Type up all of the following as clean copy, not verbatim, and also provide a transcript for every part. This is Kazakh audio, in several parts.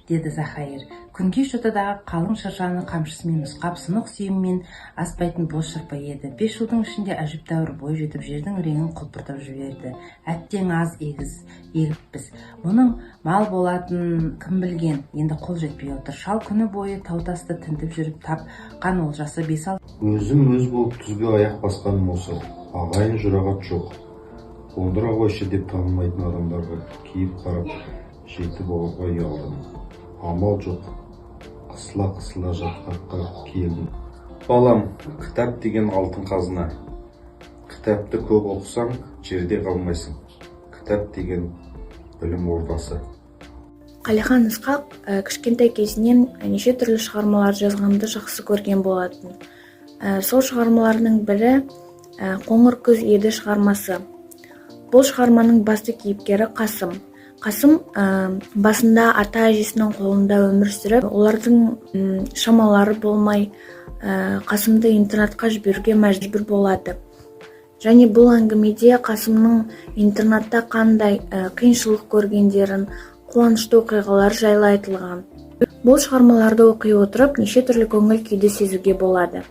Деді Захайыр. Күнгей жотадағы қалың шыршаны қамшысымен нұсқап, сынық сүйемнен аспайтын боз шырпы еді. 5 жылдың ішінде әжептәуір бой жетіп, жердің реңін құлпыртып жіберді. Әттең, аз егіс егіппіз. Мұның мал болатынын кім білген? Енді қол жетпей отыр. Шал күні бойы тау тасты тінтіп жүріп тапқан олжасы бес Өзім өз болып түзге аяқ басқаным осы. Ағайын жұрағат жоқ, қондыра қойшы деп танымайтын адамдарға кейіп қарап, жеті бауырға ұялдым. Амал жоқ, қысыла-қысыла жатаққа келдім. Балам, кітап деген алтын қазына. Кітапты көп оқысаң, жерде қалмайсың. Кітап деген білім ордасы. Қалихан Ысқақ кішкентай кезінен неше түрлі шығармалар жазғанды жақсы көрген болатын. Сол шығармаларының бірі «Қоңыр күз еді» шығармасы. Бұл шығарманың басты кейіпкері Қасым. Қасым басында ата әжесінің қолында өмір сүріп, олардың шамалары болмай, Қасымды интернатқа жіберуге мәжбүр болады. Және бұл әңгімеде Қасымның интернатта қандай қиыншылық көргендерін, қуанышты оқиғалар жайлы айтылған. Бұл шығармаларды оқи отырып, неше түрлі көңіл күйді сезуге болады.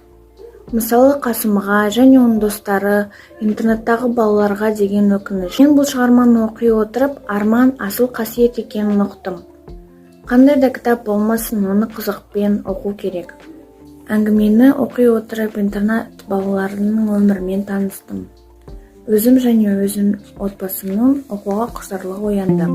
Мысалы, Қасымға және оның достары, интернаттағы балаларға деген өкініш. Мен бұл шығарманы оқи отырып, арман асыл қасиет екенін ұқтым. Қандай да кітап болмасын, оны қызықпен оқу керек. Әңгімені оқи отырып, интернат балаларының өмірімен таныстым. Өзім және өзім отбасымның оқуға құштарлығы оянды.